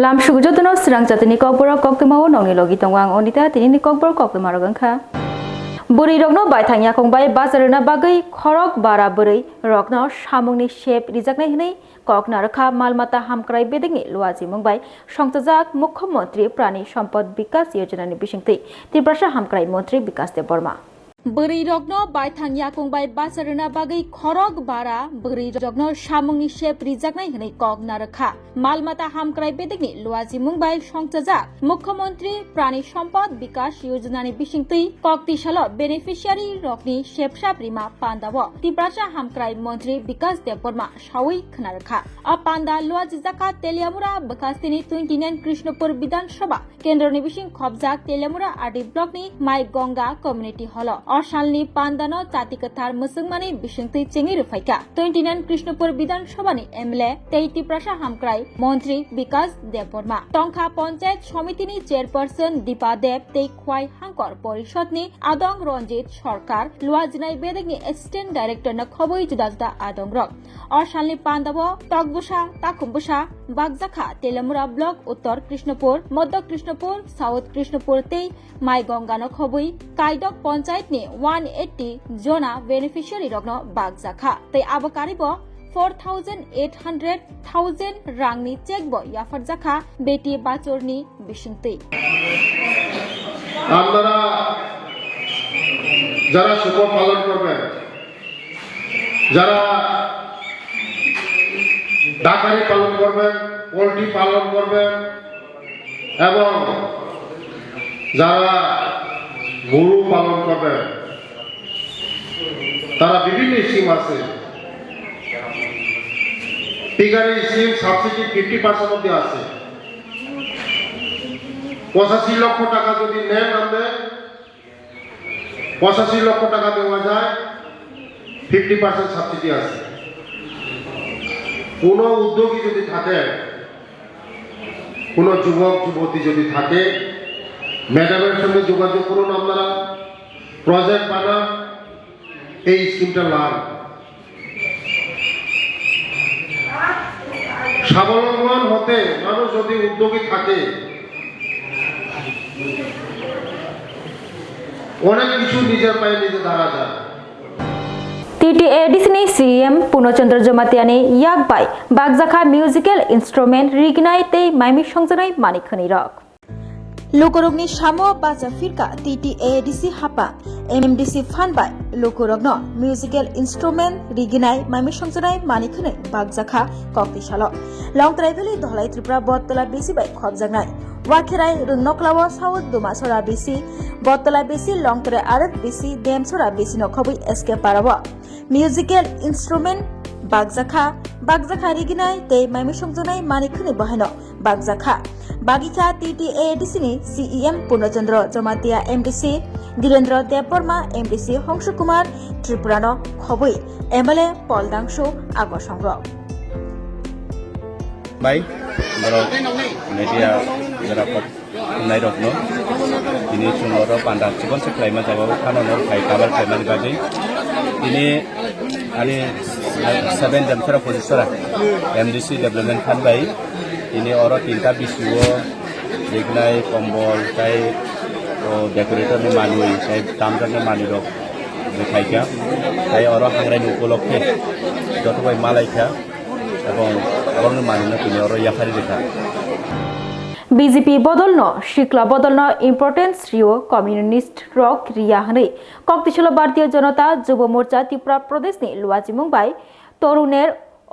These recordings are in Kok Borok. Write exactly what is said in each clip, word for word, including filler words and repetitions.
Lamsuk jotono swrang jatini kokborok koktwmao nongni logi tongo ang Onita, tinini kokborok koktwmarok wngkha. Bwrwirokno baithang yakung bai bachar rwna bagwi khorok bara bwrwirokno samungni sep rijaknai hwnwi kok narwkha mal mata hamkrai bedekni luajimung bai songchajak Mukhyamantri Prani Sampad Bikas Yojana ni bisingtwi Tiprasa hamkrai montri Bikas Debbarma. Bwrwirokno baithang yakung bai bachar rwna bagwi khorok bara bwrwirokno samungni sep rijaknai hwnwi kok narwkha. Mal mata hamkrai bedekni luajimung bai songchajak Mukhyamantri Prani Sampad Bikas Yojana ni bisingtwi kok tisalo beneficiary rokni sepsap rima pandao Tiprasa hamkrai montri Bikas Debbarma sawi khwnarwkha. A panda luajijakha Teliamura bwkhastini twenty nine Krishnapur Bidhan Sabha Kendroni bising khopjak Teliamura R D blockni Mai Ganga Community Hallo. O salni pandano chati kwthar mwchwngmani bisingtwi chengwi rwphaikha twenty nine Krishnapur Bidhan Sabhani M L A tei Tiprasa hamkrai montri Bikas Debbarma. Tongkha Panchayat Somitini Chairperson Dipa Deb tei Khwai Hangkor Porishodni Adong Ranjit Sarkar, luajinai bedekni Assistant Director no khobwi juda juda adongrok. O salni pandao Tokbwsa, Takhumbusa, Bakjakha, Teliamura Block, Uttor Krishnapur, Madhya Krishnapur, South Krishnapur tei Mai Ganga no khobwi Kaidok Panchayat ni one eighty jona beneficiary rokno bakjakha. Tei abo karibo four thousand eight hundred thousand rangni cheque bo yapharjakha Beti Bachorni bisingtwi. আপনারা যারা শুকর পালন করবেন, যারা ডাকারি পালন করবেন, পোল্ট্রি পালন করবেন এবং যারা গরু পালন করবেন, তারা বিভিন্ন স্কিম আছে। Piggery scheme subsidy fifty percent অব্দি আছে। পঁচাশি লক্ষ টাকা যদি নেন আপনি, পঁচাশি লক্ষ টাকা দেওয়া যায়, ফিফটি পার্সেন্ট সাবসিডি আছে। কোনো উদ্যোগী যদি থাকে, কোনো যুবক যুবতী যদি থাকে, ম্যাডামের সঙ্গে যোগাযোগ করুন আপনারা, প্রজেক্ট বানান, এই স্কিমটা লান। স্বাবলম্বন হতে মানুষ যদি উদ্যোগী থাকে, অনেক কিছু নিজের পায়ে নিজে দাঁড়া যায়। T T A D C ni C E M Purno Chandra Jamatia ni yak bai bakjakha musical instrument rignai tei maimi songjanai manik khwnwi rok. Lukurokni samo bacha phirkha T T A D C hapang, M D C phan bai lukurokno musical instrument riginai maimi songjanai manik hwnwi bakjakha kokti salo. Longtrai Valley Dholai Tripura Bottola B C bai khopjaknai. Wakhirai Rungnoklao South Dumasora B C, Bottola B C, Longtrai R F B C, Demsora B C no khobwi S K Parao. Musical instrument bakjakha, bakjakha riginai tei maimi songjanai manik hwnwi bahaino bakjakha. Bagikha T T A D C ni C E M Purno Chandra Jamatia, M D C Dhirendra Debbarma, M D C Hongshu Kumar Tripura no khobwi M L A Pol Dangsu ago songrok. Bai, borok media jora kot nairokno tini chwng oro panda chibonsa khlaima jaga o phano norok phai cover khlaimani bagwi. Tini ani seven Demsora Pojisora M D C Development Fund bai tini oro tinta bisio rignai kombol tai o decorator ni manwi tai tamjaknai manwi rok bwthaikha tai oro hangrai ni upolokhe joto bai malaikha. Ebong borokni manwino tini oro yaphari rikha. B J P bodolno, sikla bodolno importance rio communist rok riya hwnwi Koktisalo Bharatiya Janata Jubo Morcha Tripura Pradeshni luachimung bai Toruner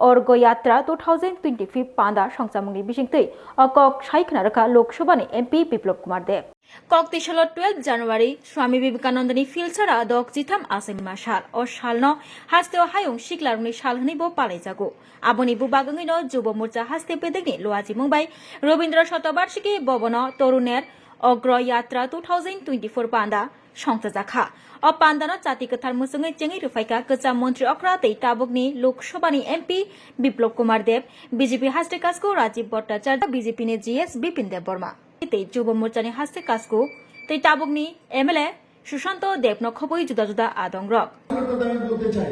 Orgo Yatra two thousand twenty-five panda songchamungni bisingtwi o kok sai khna rwkha Lok Sabhani M P Biplab Kumar Deb. Koktisalo twelve January, Swami Vivekanandani philsara dok chitham Achaima sal. O salno hasteo hayung siklarokni sal hwnwibo palaijago. Aboni bubak wngwino Jubo Morcha haste bedekni luachimung bai Rabindra Shatabarshiki Bhabono Toruner Ogro Yatra two thousand twenty-four panda songchajakha. O pandano chati kwthar mwchwngwi chengwi rwphaikha kwcham montri okra tei tabukni Lok Sabhani M P Biplab Kumar Deb, B J P haste kasku Rajiv Bhattacharya, B J P ni G S Bipin Debbarma. Tei Jubo Morchani haste kasku tei tabukni M L A Sushanto Debno khobwi juda juda adongrok. আমি বলতে চাই,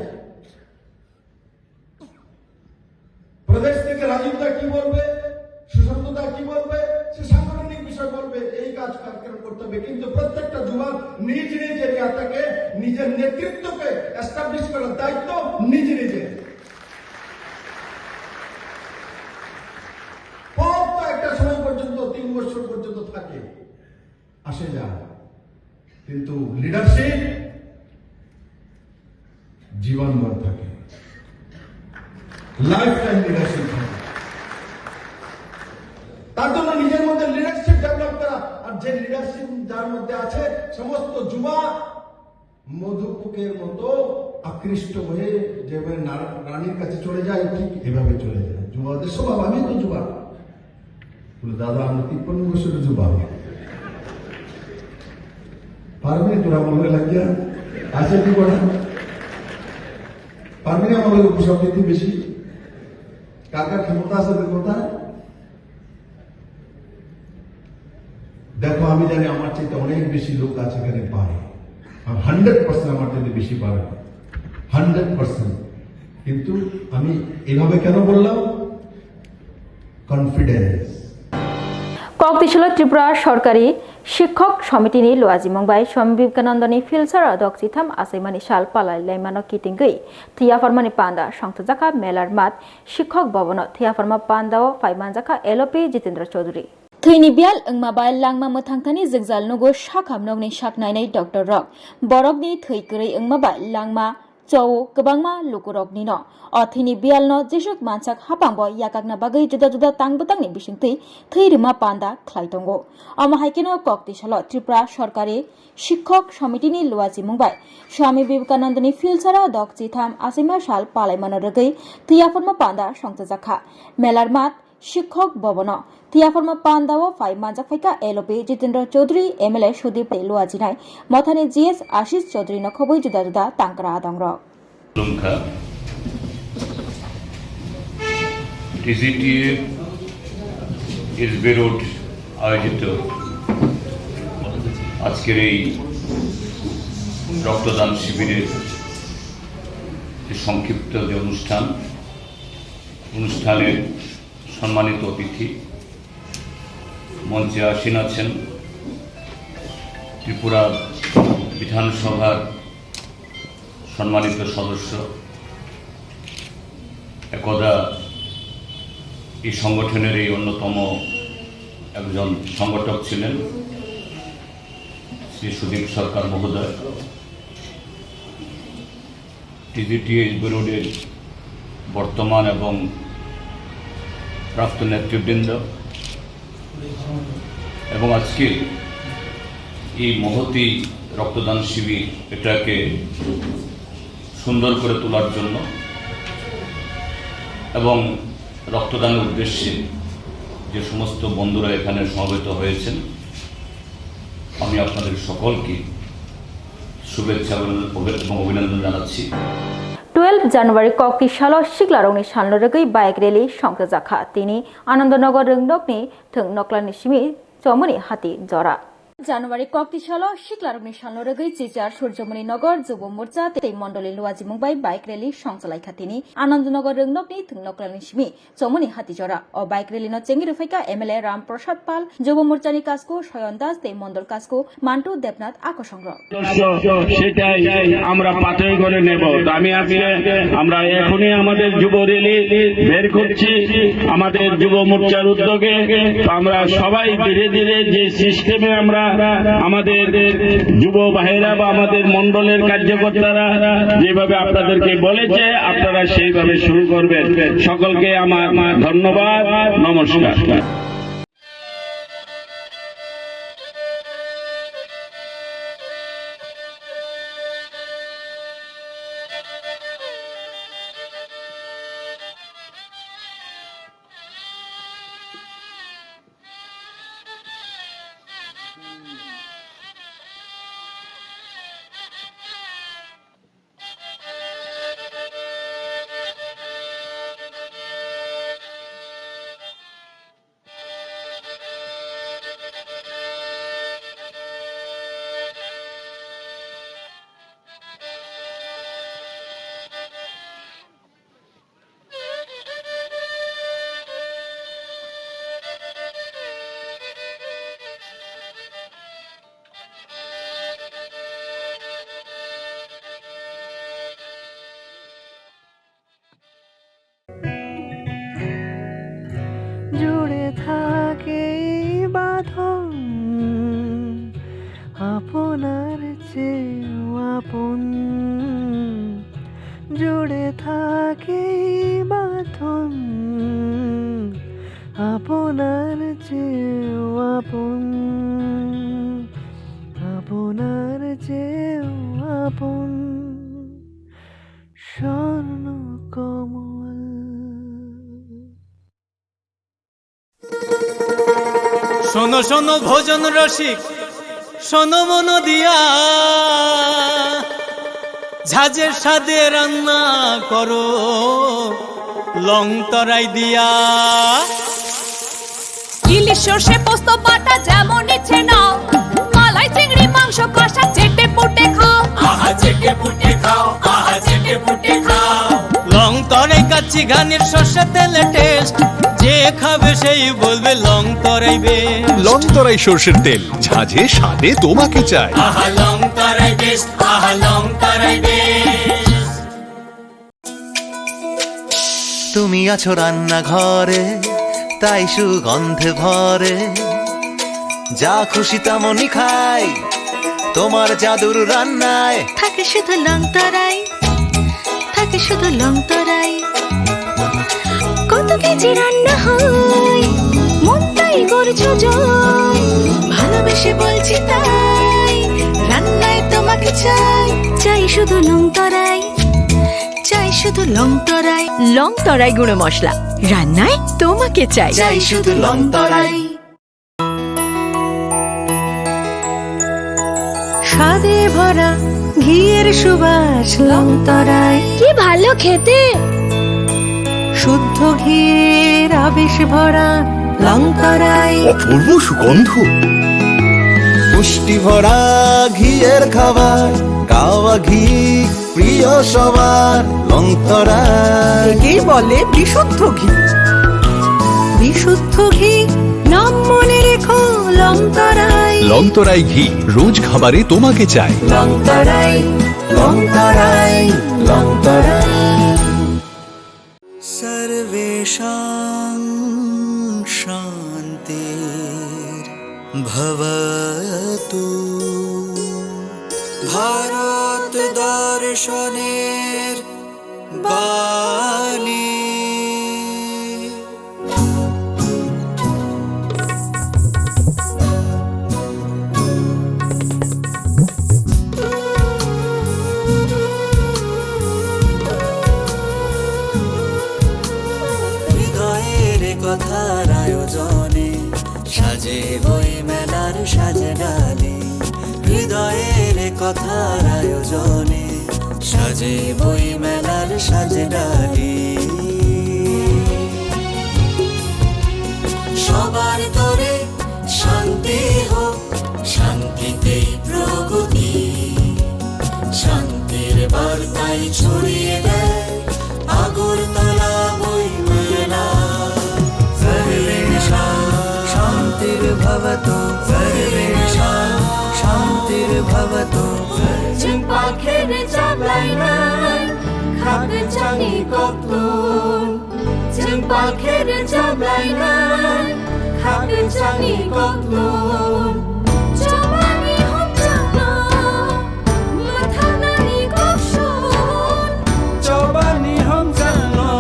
প্রদেশ থেকে রাজীব দা কি বলবে, সুশান্ত কি বলবে, সে সাংগঠনিক বিষয় বলবে, এই কাজ কার্যক্রম করতে হবে। কিন্তু প্রত্যেকটা যুবক নিজ নিজ এরিয়া থেকে নিজের নেতৃত্বকে এস্টাবলিশ করার দায়িত্ব নিজ নিজে। পথ তো একটা সময় পর্যন্ত, তিন বছর পর্যন্ত থাকে, আসে যায়, কিন্তু লিডারশিপ জীবনভর থাকে, লাইফ টাইম লিডারশিপ থাকে। তার জন্য নিজের মধ্যে লিডারশিপ ডেভেলপ করা, আর যে লিডারশিপ যার মধ্যে আছে, সমস্ত যুবা মধুপুকের মতো আকৃষ্ট হয়ে যেভাবে নার-, রানীর কাছে চলে যায়, ঠিক এভাবে চলে যায়। যুবাদের স্বভাব, আমি তো যুবা। বলে, "দাদা, আমরা তিপ্পান্ন বছরের যুবা।" পারবে তোরা আমার লগে লাগিয়া? আছে কি করা? পারবে না আমার লগে পোশাক দিতে বেশি? কার কার ক্ষমতা আছে তোর কথা? দেখো, আমি জানি আমার চাইতে অনেক বেশি লোক আছে এখানে পারে, আর হান্ড্রেড পার্সেন্ট আমার চাইতে বেশি পারে, হান্ড্রেড পার্সেন্ট। কিন্তু আমি এভাবে কেন বললাম? Confidence. Koktisalo Tripura Sorkari Shikhok Somitini luajimung bai Swami Vivekanandani Philsara dok chitham achaimani sal palai laimano kitingwi thwiyaphormani panda songthokjakha Melar Math Shikhok Bhabono. Thwiyaphorma pandao phai manjakha L O P Jitendra Chaudhary. Thwini biyal wngma bai langma mwthangthani jwngjal nugo, sakham nokni sak nainai doctor rok. Borokni thwi kwrwi wngma bai langma chao kwbangma lukuroknino. O thwini biyalno jesuk mansak hapangbo yakakna bagwi juda juda tang bwtangni bisingtwi thwi rwma panda khlai tongo. Omo hai kheno Koktisalo Tripura Sorkari Shikhok Somitini luajimung bai Swami Vivekanandani Philsara dok chitham achaima sal palaimano rwgwi thwiyaphorma panda songthokjakha Melar Math Shikhok Bhabono. Thwiyaphorma pandao phai manjak phaikha L O P Jitendra Chaudhary, M L A Sudip tei luajinai mothani G S Ashish Chaudhary no khobwi juda juda tangkra adongrok. Khulumkha. T G T A S B Road আয়োজিত আজকের এই রক্তদান শিবিরের যে সংক্ষিপ্ত যে অনুষ্ঠান, অনুষ্ঠানের সম্মানিত অতিথি, মঞ্চে আসীন আছেন ত্রিপুরা বিধানসভার সম্মানিত সদস্য, একদা এই সংগঠনের এই অন্যতম একজন সংগঠক ছিলেন শ্রী সুদীপ সরকার মহোদয়। টিজিটিএইচ বেরোডের বর্তমান এবং প্রাক্তন নেতৃবৃন্দ এবং আজকে এই মহতী রক্তদান শিবির, এটাকে সুন্দর করে তোলার জন্য এবং রক্তদানের উদ্দেশ্যে যে সমস্ত বন্ধুরা এখানে সমবেত হয়েছেন, আমি আপনাদের সকলকে শুভেচ্ছা এবং অভি-, এবং অভিনন্দন জানাচ্ছি। Twelve January kokti salo siklarokni salno rwgwi bike rally songthokjakha. Tini Anandanagar Rwngnokni thwng noklani simi chomoni hati jora. January kokti salo siklarokni salno rwgwi Silchar Surjomoni Nagar Jubo Morcha tei Mondoli luajimung bai bike rally songchalaikha. Tini Anandanagar Rwngnokni thwng noklani simi chomoni hati jora. O bike rally no chengwi rwphaikha M L A Ram Prasad Pal, Jubo Morchani kasku Soyon Das tei Mondol kasku Mantu Debnath Akosongrok. সেটাই আমরা পাথেয় করে নেব। তো আমি আজকে, আমরা এখনই আমাদের যুব র‍্যালি বের করছি আমাদের যুব মোর্চার উদ্যোগে। তো আমরা সবাই ধীরে ধীরে যে সিস্টেমে আমরা আমাদের যুব ভাইরা বা আমাদের মণ্ডলের কার্যকর্তারা যেভাবে আপনাদেরকে বলেছে, আপনারা সেইভাবে শুরু করবেন। সকলকে আমার ধন্যবাদ, নমস্কার। শোনো ভোজন রসিক, শোনো মন দিয়া, ঝাঁঝের স্বাদে রান্না করো লং তরাই দিয়া। ইলিশ সর্ষে পোস্ত বাটা যেমন ইচ্ছে নাও, মালাই চিংড়ি মাংস কষা চেটে পুটে খাও। আহা চেটে পুটে খাও, আহা চেটে পুটে খাও। লং তরাই কাচ্চি ঘানির সর্ষে তেলে টেস্ট, যে খাবে সেই বলবে লং তরাই বেস্ট। লং তরাই সর্ষের তেল, ঝাঁঝে স্বাদে তোমাকে চাই। আহা লং তরাই বেস্ট, আহা লং তরাই বেস্ট। তুমি আছো রান্নাঘরে, তাই সুগন্ধে ভরে। যা খুশি তেমনই খাই তোমার জাদুর রান্নায়। থাকে শুধু লং তরাই, থাকে শুধু লং তরাই। কত কেজি রান্না হয়, মনটাই করছো জয়। ভালোবেসে বলছি তাই, রান্নায় তোমাকে চাই। চাই শুধু লং তরাই, চাই শুধু লং তরাই। লং তরাই গুঁড়ো মশলা, রান্নায় তোমাকে চাই। চাই শুধু লং তরাই। স্বাদে ভরা ঘিয়ের সুবাস লং তরাই। কি ভালো খেতে! শুদ্ধ ঘিয়ের আবেশ ভরা লং তরাই। অপূর্ব সুগন্ধ। পুষ্টি ভরা ঘিয়ের খাবার, গাওয়া ঘি প্রিয় সবার লং তরাই। একেই বলে বিশুদ্ধ ঘি। বিশুদ্ধ ঘি, নাম মনে রেখো লং তরাই। লং তরাই ঘি, রোজ খাবারে তোমাকে চাই। লং তরাই, লং তরাই, লং তরাই। सर्वेषां शान्तिर्भवतु। ভারত দর্শনের বাণী। হৃদয়ের কথার আয়োজনে সাজে বই মেলার সাজ ডালি। হৃদয়ের কথার আয়োজনে সাজে বই মেলার সাজ ডালি। সবার তরে শান্তি হোক, শান্তিতেই প্রগতি। শান্তির বার্তাই ছড়িয়ে দেয় আগরতলা বই মেলা। সর্বেষাং শান্তির্ভবতু, সর্বেষাং শান্তির্ভবতু। Chwng pakhe rwchap lainai, khakchangni koktun. Chwng pakhe rwchap lainai, khakchangni koktun. Chobani hokchangno, mwthangnani koksun. Chobani hokchangno,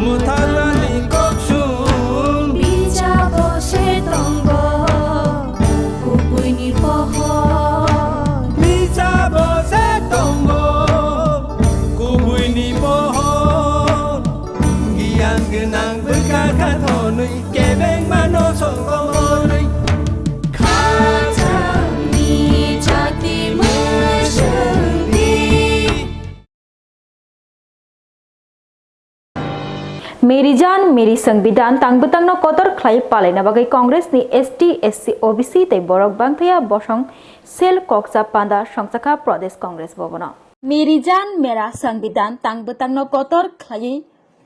mwthangnani koksung. Bijabo se tongo kubuini pohor. Bijabo se tongo kubuini pohor. Giyan gwnang bwkha kha thonwi kebengmano songkomorwi. Khajangni jati mwswngdi. Meri Jaan Meri Sangbidan tang bwtangno kotor khlai palaina bagwi Congress ni S T, S C, O B C tei borok bangthaya bosong cell kokcha panda songchakha Pradesh Congress Bhavan o. Meri Jaan Mera Sangbidan tang bwtangno kotor khlaiwi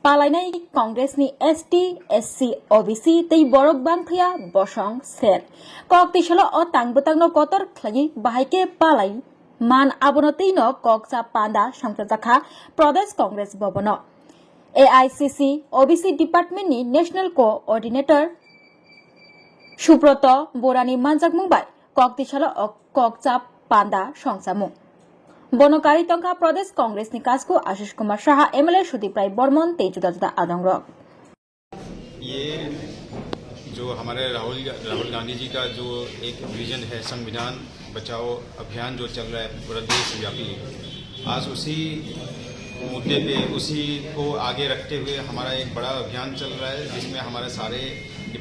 palainai Congress ni S T, S C, O B C tei borok bangthaya bosong cell. Kok tisalo o tang bwtangno kotor khlaiwi bahai khe palai man abono twi no kokcha panda songchajakha Pradesh Congress Bhavan o. A I C C O B C department ni National Coordinator Subroto Borani manjakmung bai kok tisalo o kokcha panda songchamung. Bono karwi tongkha Pradesh Congress ni kasku Ashish Kumar Saha, M L A Sudip Rai Bormon tei juda juda adongrok. ये जो हमारे राहुल, राहुल गांधी जी का जो एक विजन है, संविधान बचाओ अभियान जो चल रहा है पूरा देशव्यापी, आज उसी मुद्दे पे, उसी को आगे रखते हुए हमारा एक बड़ा अभियान चल रहा है, जिसमें हमारे सारे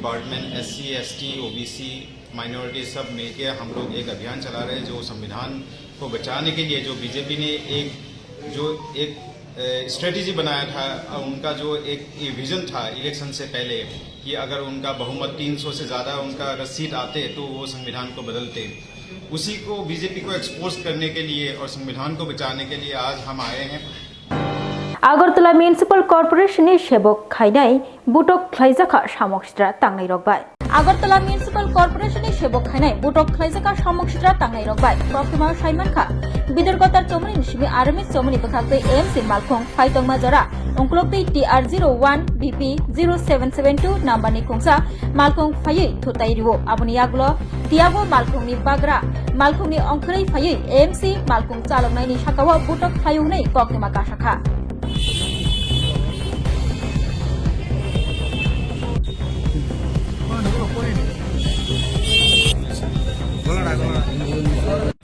department, SC, ST, OBC, minority, सब मिलके हम लोग एक अभियान चला रहे हैं, जो संविधान को बचाने के लिए जो बीजेपी ने एक, जो एक, अ, स्ट्रेटजी बनाया था, अ, उनका जो एक ये विजन था इलेक्शन से पहले कि अगर उनका बहुमत तीन सौ से ज़्यादा उनका अगर सीट आते तो वो संविधान को बदलते, उसी को, बीजेपी को एक्सपोज करने के लिए और संविधान को बचाने के लिए आज हम आए हैं। Agartala Municipal Corporation ni sebok khainai butok khlaijakha samok sitra tangnai rok bai. Agartala Municipal Corporation ni sebok khainai butok khlaijakha samok sitra tangnai rok bai. Koktwma saimankha, Bidor Kotar chomoni ni simi R M S chomoni bwkhak tei M C malkhung phaitongma jora, ungkulok tei T R zero one B P zero seven seven two number ni kungsa malkhung phaiwi thutai rio. Aboni yagulo tiyago malkhungni bagra, malkhungni ongkhorwi phaiwi M C malkhung chaloknaini sakao butok phaio hwnwi koktwma kasakha.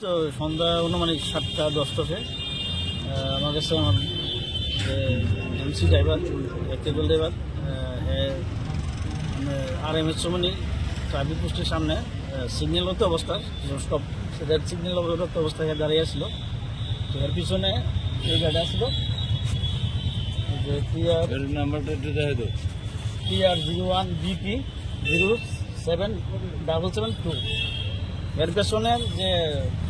তো সন্ধ্যা অনুমানিক সাতটা দশটা সে, আহ, আমার কাছে আমার যে MC driver, কেবল ড্রাইভার, আহ, হ্যাঁ, মানে আর এম এস চমনি ট্রাফিক পোস্টের সামনে, আহ, সিগন্যাল হতে অবস্থা, স্টপ, রেড সিগন্যাল হতে অবস্থা, দাঁড়িয়ে আসলো। তো এর পিছনে এই গাড়ি আসলো, যে টিআর গাড়ির নাম্বারটা একটু দেখাই দাও। TR zero one BP zero seven double seven two. এর পেছনে যে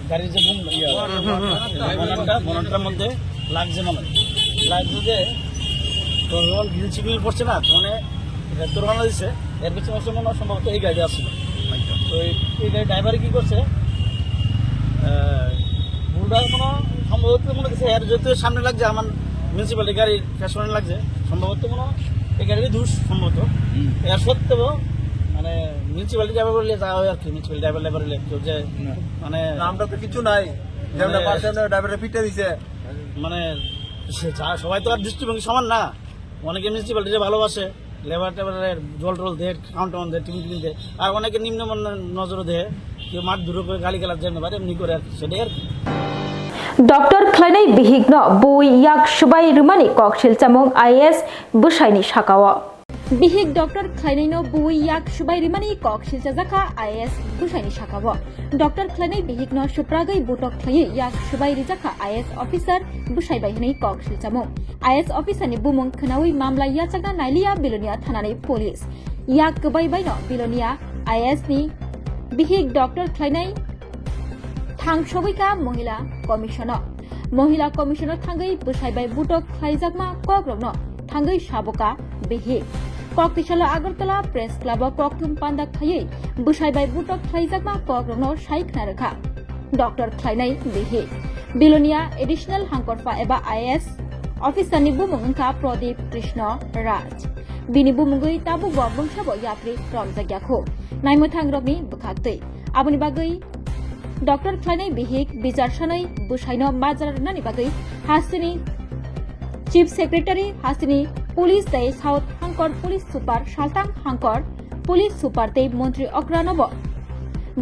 গাড়ির যে বুম, ইয়া, বনারটা, বনারটার মধ্যে লাগছে মনে হয়। লাগছে যে তো যখন গ্রিন সিগন্যাল পড়ছে না, মানে এটা তো রওনা দিছে। এর পেছনে হচ্ছে মনে হয় সম্ভবত এই গাড়ি আসছিল। তো এই, এই গাড়ি ড্রাইভারে কি করছে? আহ, ভুলটা কোনো সম্ভবত মনে হচ্ছে এর যেহেতু সামনে লাগছে, আমার মিউনিসিপ্যালিটি গাড়ির পেছনে লাগছে, সম্ভবত কোনো এই গাড়ির দোষ সম্ভবত। হুম। এর সত্ত্বেও মানে মিউনিসিপ্যালিটি ড্রাইভার বললে যা হয় আর কি, মিউনিসিপ্যালিটি ড্রাইভার ড্রাইভার বললে কেউ যে না। মানে আমরা তো কিছু নাই, যে আমরা মানে পাশে আমরা ড্রাইভারটা পিটে দিছে। মানে সে যা, সবাই তো আর দৃষ্টিভঙ্গি সমান না। অনেকে মিউনিসিপ্যালিটিরে ভালোবাসে, লেবার টেবারে জল টল দেয়, খাওয়ান টাউন দেয়, টিফিন টিফিন দেয়। আর অনেকে নিম্ন মন-, নজরও দেয়, কেউ মারধরও করে, গালি গালাজ যেমনি পারে এমনি করে আর কি, সেটাই আর কি। Doctor khlainai bihikno bui yak swbai rwmani koksil chamung I A S bwsaini sakao. Bihik doctor khlainaino bui yak swbai rwmani koksil chajakha I A S bwsaini sakao. Doctor khlainai bihikno swpragwi butok khlaiwi yak swbai rijakha I A S officer bwsai bai hwnwi koksil chamung. I A S officer ni bumung khwnawi mamla yachakna nailiya Bilonia thanani police. Yak kwbai baino Bilonia I A S ni bihik doctor khlainai thang sogwi ka Mohila Commission o. Mohila Commission o thangwi bwsai bai butok khlaijakma kokrokno thangwi sabo ka bihik. Kok tisalo Agartala Press Club o kokthum panda khaiwi bwsai bai butok khlaijakma kokrokno sai khna rwkha. Doctor khlainai bihik. Bilonia Additional Hangkorpha eba I A S officer ni bumung wngkha Pradip Krishna Raj. Bini bumungwi tabukbo bwngsabo yapri romjakya kho. Naimwthang rokni bwkhaktwi. Aboni bagwi Doctor khlainai bihik bichar sanwi bwsaino majra rwnani bagwi hasteni Chief Secretary, hasteni Police tei South Hangkor Police Super, Saltang Hangkor Police Super tei Montri Okranobo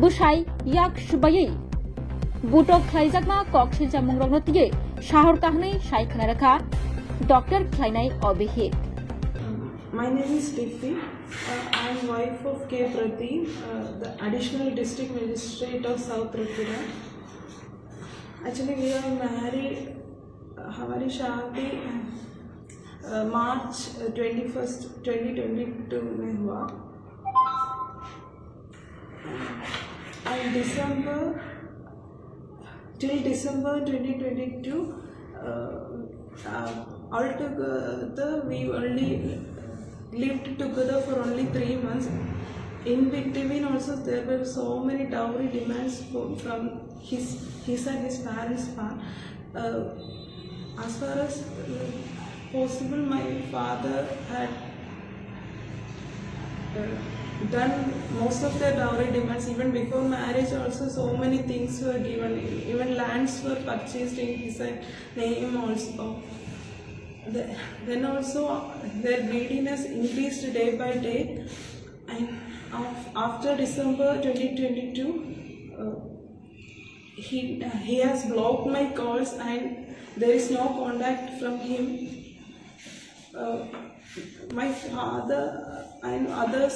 bwsai yak swbaiwi butok khlaijakma kok silchamungrokno twiwi sahor kahnwi sai khna rwkha Doctor khlainai o bihik. My name is Dipti. Uh, I am wife of K Pradeep, uh, the Additional District Magistrate of South Tripura. Actually, we are married. Uh, हमारी शादी uh, March twenty first twenty twenty two में हुआ. And December, till December twenty twenty-two, uh, uh, altogether we only lived together for only three months. In between also there were so many dowry demands for, from his, his and his parents' part. Uh, as far as uh, possible, my father had uh, done most of their dowry demands. Even before marriage also, so many things were given. Even lands were purchased in his name also. The, then also, their greediness increased day by day. And af- after December twenty twenty-two, uh, he, uh, he has blocked my calls and there is no contact from him. Uh, My father and others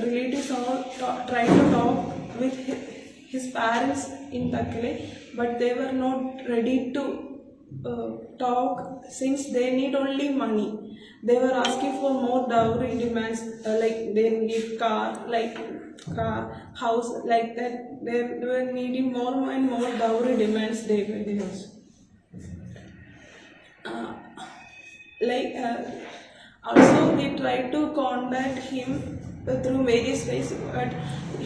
relatives all ta- tried to talk with hi- his parents in Takle, but they were not ready to uh, talk since they need only money. They were asking for more dowry demands, uh, like they need car, like car, house, like that. They were needing more and more dowry demands day by day also. Uh, like uh, also we try to contact him through various ways, but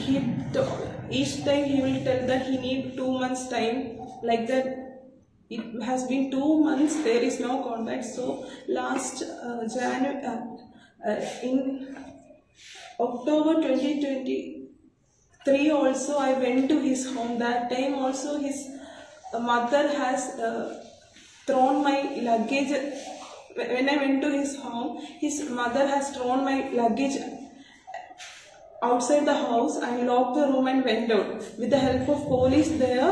he t- each time he will tell that he need two months time, like that. It has been two months, there is no contact. So last uh, January, uh, uh, in October twenty twenty, three also, I went to his home. That time also his mother has uh, thrown my luggage. When I went to his home, his mother has thrown my luggage outside the house and locked the room and went out. With the help of police there,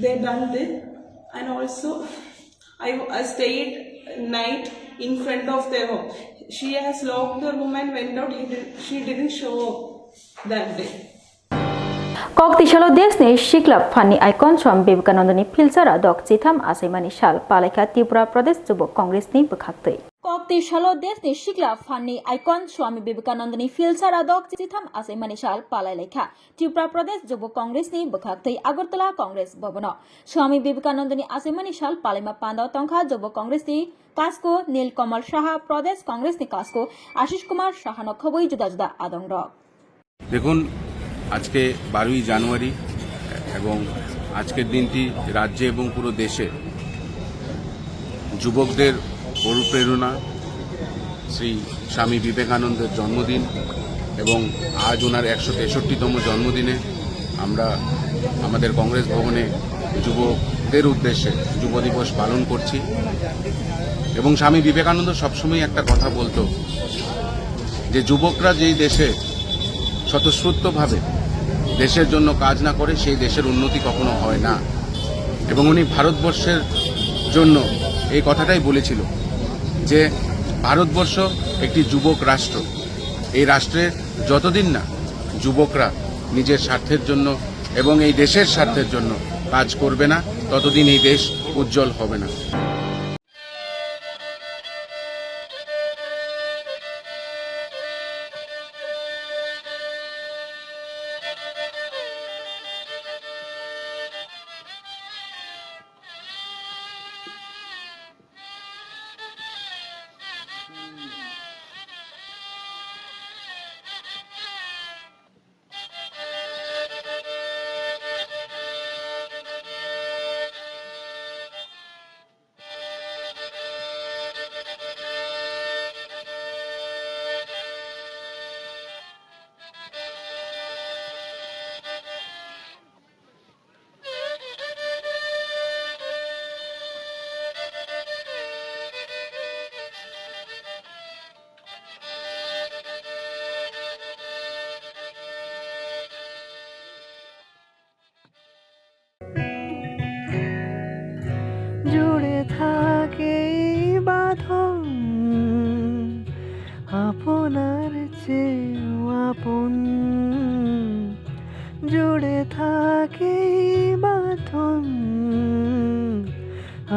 they done this. And also I, I stayed night in front of their home. She has locked the room and went out. He did, she didn't show up that day. Kok tisalo desni sikla phanni icon Swami Vivekanandani philsara dok chitham achaimani sal palaikha Tripura Pradesh Jubok Congressni bwkhaktwi. Kok tisalo desni sikla phanni icon Swami Vivekanandani philsara dok chitham achaimani sal palailaikha Tripura Pradesh Jubok Congressni bwkhaktwi Agartala Congress Bhavanw. Swami Vivekanandani achaimani sal palaima pandao tongkha Jubok Congressni kasko Nil Kamal Saha, Pradesh Congressni kasko Ashish Kumar Sahano khobwi juda juda adongrok. দেখুন, আজকে বারোই জানুয়ারি এবং আজকের দিনটি রাজ্যে এবং পুরো দেশে যুবকদের অনুপ্রেরণা, শ্রী স্বামী বিবেকানন্দের জন্মদিন এবং আজ ওনার একশো তেষট্টিতম জন্মদিনে আমরা আমাদের কংগ্রেস ভবনে যুবকদের উদ্দেশ্যে যুব দিবস পালন করছি। এবং স্বামী বিবেকানন্দ সবসময় একটা কথা বলতো যে যুবকরা যেই দেশে স্বতঃস্ফূর্তভাবে দেশের জন্য কাজ না করে, সেই দেশের উন্নতি কখনো হয় না। এবং উনি ভারতবর্ষের জন্য এই কথাটাই বলেছিল যে ভারতবর্ষ একটি যুবক রাষ্ট্র। এই রাষ্ট্রের যতদিন না যুবকরা নিজের স্বার্থের জন্য এবং এই দেশের স্বার্থের জন্য কাজ করবে না, ততদিন এই দেশ উজ্জ্বল হবে না। জুড়ে থাকে এই বাঁধন আপনার চেয়েও আপন। জুড়ে থাকে এই বাঁধন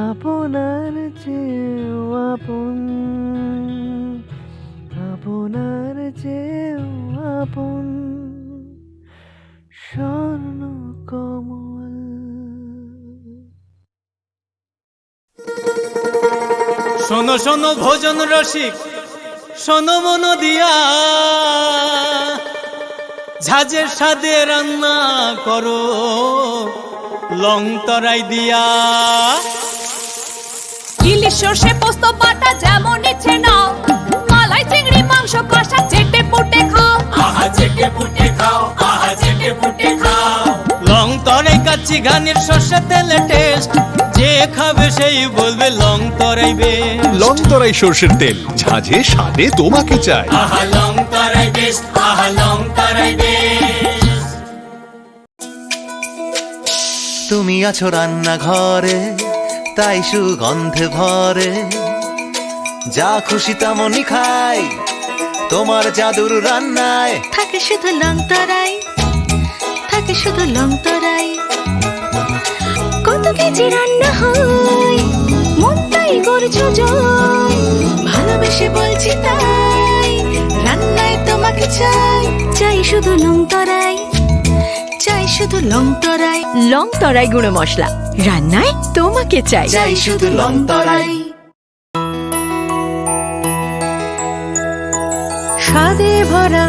আপনার চেয়েও আপন, আপনার চেয়েও আপন। স্বর্ণ কমল। শোনো শোনো ভোজন রসিক, শোনো মন দিয়া, ঝাঁঝের স্বাদে রান্না করো লং তরাই দিয়া। ইলিশ সর্ষে পোস্ত বাটা যেমন ইচ্ছে নাও, মালাই চিংড়ি মাংস কষা চেটে পুটে খাও। আহা চেটে পুটে খাও, আহা চেটে পুটে খাও। লং তরাই কাচ্চি ঘানির সর্ষে তেলে টেস্ট, যে খাবে সেই বলবে লং তরাই বেস্ট। লং তরাই সর্ষের তেল, ঝাঁঝে স্বাদে তোমাকে চাই। আহা লং তরাই বেস্ট, আহা লং তরাই বেস্ট। তুমি আছো রান্নাঘরে, তাই সুগন্ধে ভরে। যা খুশি তেমনই খাই তোমার জাদুর রান্নায়। থাকে শুধু লং তরাই, থাকে শুধু লং তরাই। কত কেজি রান্না হয়, মনটাই করছো জয়। ভালোবেসে বলছি তাই, রান্নায় তোমাকে চাই। চাই শুধু লং তরাই, চাই শুধু লং তরাই। লং তরাই গুঁড়ো মশলা, রান্নায় তোমাকে চাই। চাই শুধু লং তরাই। স্বাদে ভরা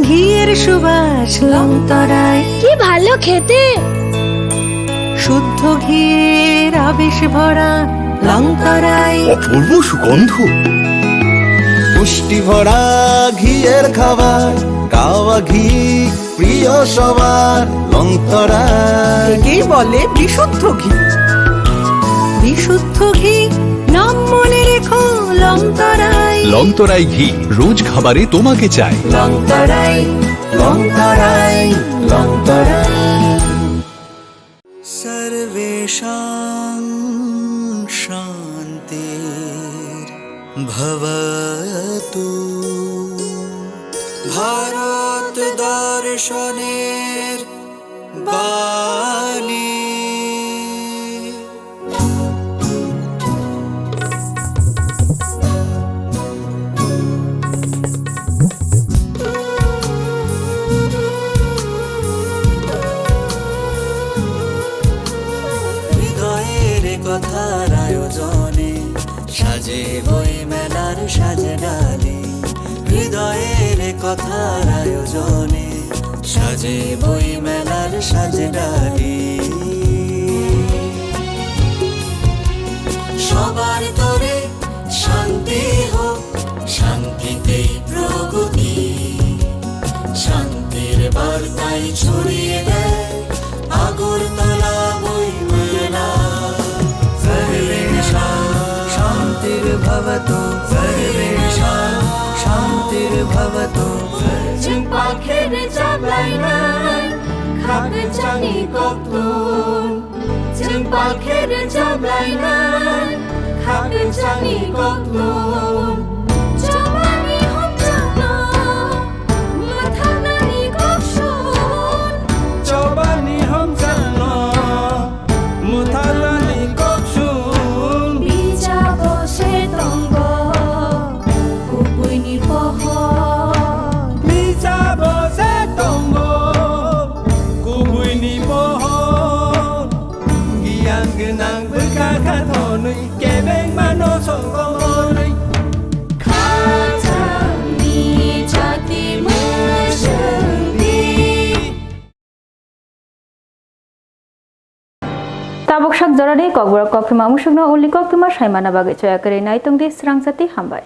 ঘিয়ের সুবাস লং তরাই। কি ভালো খেতে। শুদ্ধ ঘিয়ের আবেশ ভরা লং তরাই। অপূর্ব সুগন্ধ। পুষ্টি ভরা ঘিয়ের খাবার, গাওয়া ঘি প্রিয় সবার। লং তরাই। একেই বলে বিশুদ্ধ ঘি। বিশুদ্ধ ঘি, নাম মনে রেখো লং তরাই। লং তরাই ঘি, রোজ খাবারে তোমাকে চাই। লং তরাই, লং তরাই, লং তরাই। सर्वेषां शान्तिर्भवतु। ভারত দর্শনের বাণী। হৃদয়ের কথার আয়োজনে সাজে বই মেলার সাজে ডালি। হৃদয়ের কথার আয়োজনে সাজে বই মেলার সাজে ডালি। সবার তরে শান্তি হোক, শান্তিতেই প্রগতি। শান্তির বার্তায় ছড়িয়ে দেয় আগরতলা বই মেলা। সর্বেষাং শান্তির্ভবতু, সর্বেষাং শান্তির্ভবতু। Chwng palkhe rwchap lainai, kha kwchangni koktun. Chwng palkhe rwchap lainai, kha kwchangni koktun. Chobani homjakno, mwthanani koksun. Chobani homjakno, mwthanani koksun. Bijabo se tongo, kubuini pohor. Bijabo se tongo, kubuini pohor. Giyan gwnang bwkha kha thonwi, kebengmano songkomorwi. Khajangni jati mwswngdi. Tabuk sak jorani kokborok koktwma musukno uli koktwma saimana bagwi choya kwrwi nai tongdi, srangchati hambai.